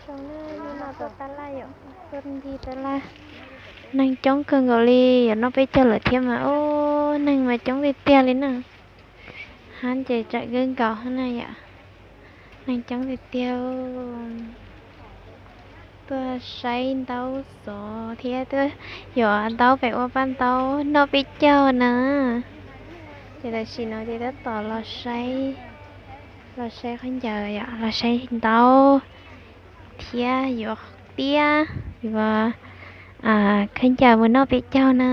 Zoo na, hnub no tuaj tab laj yom, tuaj nti tab laj. Neeg coob kawg nkaus li, yuav noj peb caug lawm thiab mas, ub, neeg mas coob tiag tiag li na. Hab ces tsam kawg nkaus na yom, neeg coob tiag tiag. Tuaj saib ntaub xov thiab tuaj yuav ntaub pem ua paj ntaub noj peb caug na. Ces tam sim no ces tab tom los saib, los saib khaub ncaws yom, los saib ntaub thiab yuav tiab, yuav khaub ncaws mus noj peb caug na.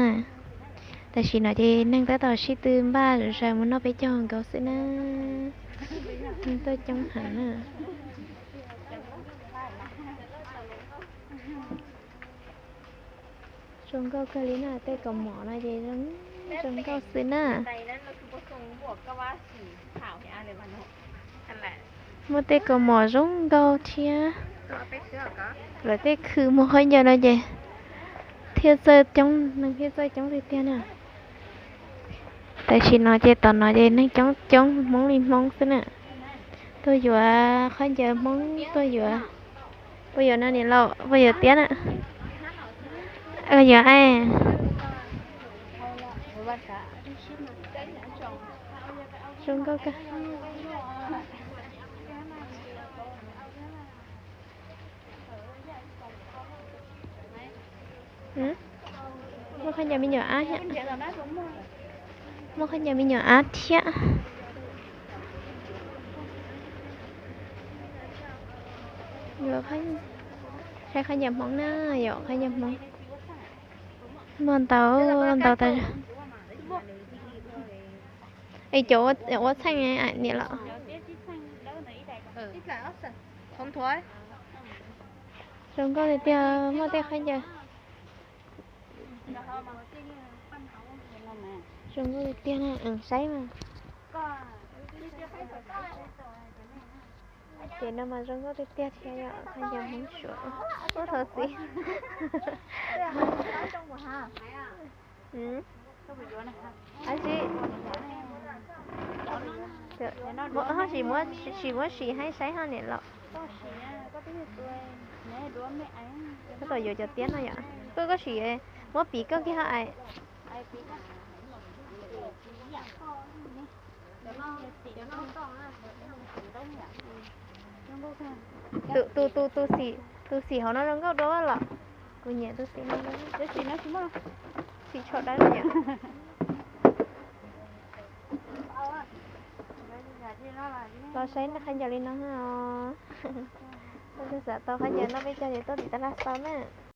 Tam sim no ces neeg tab tom sib tw npaj zom zaws mus noj peb caug nkaus xwb na. Neeg tuaj coob heev na. Zoo nkauj kawg li na, tej kaus mom no ces zoo, zoo nkauj xwb na. Muaj tej kaus mom zoo nkauj thiab. Lawv tej khw muag khaub ncaws no ces thiaj txawj coob, neeg thiaj txawj coob tiag tiag na. Tam sim no ces tom no ces neeg coob coob Hmoob li Hmoob xwb na. Tuaj yuav khaub ncaws Hmoob, tuaj yuav, puas yuav no niam laus, puas yuav tiab na? Yuav, zoo nkauj kawg. Muaj khaub ncaws me nyuam ab thiab, muaj khaub ncaws me nyuam ab thiab. Yuav saib khaub ncaws Hmoob na, yom, khaub ncaws Hmoob. Muaj ntau ntau tas. Es cov ua txheej niam laus. Zoo nkauj tiag tiag, muaj tej khaub ncaws. Zoo nkauj tiag tiag na, saib mas. Ces no mas zoo nkauj tiag tiag thiab yom, khaub ncaws Hmoob Suav. Ub, thov txim. Ab tsi, ho sim muab, sim muab sim haib saib ho niam laus. Koj tau yuav cov tiab no yom, koj, koj sim muab piv koj kiag ho ais. Tus, tus, tus, tus xim, tus xim hauv no zoo nkauj dua los? Kuv nyiam tus xim no, xim tsho dawb no yom. Los saib khaub ncaws li no os. Koj twg xav tau khaub ncaws noj peb caug ces tuaj tim tab laj xauj na.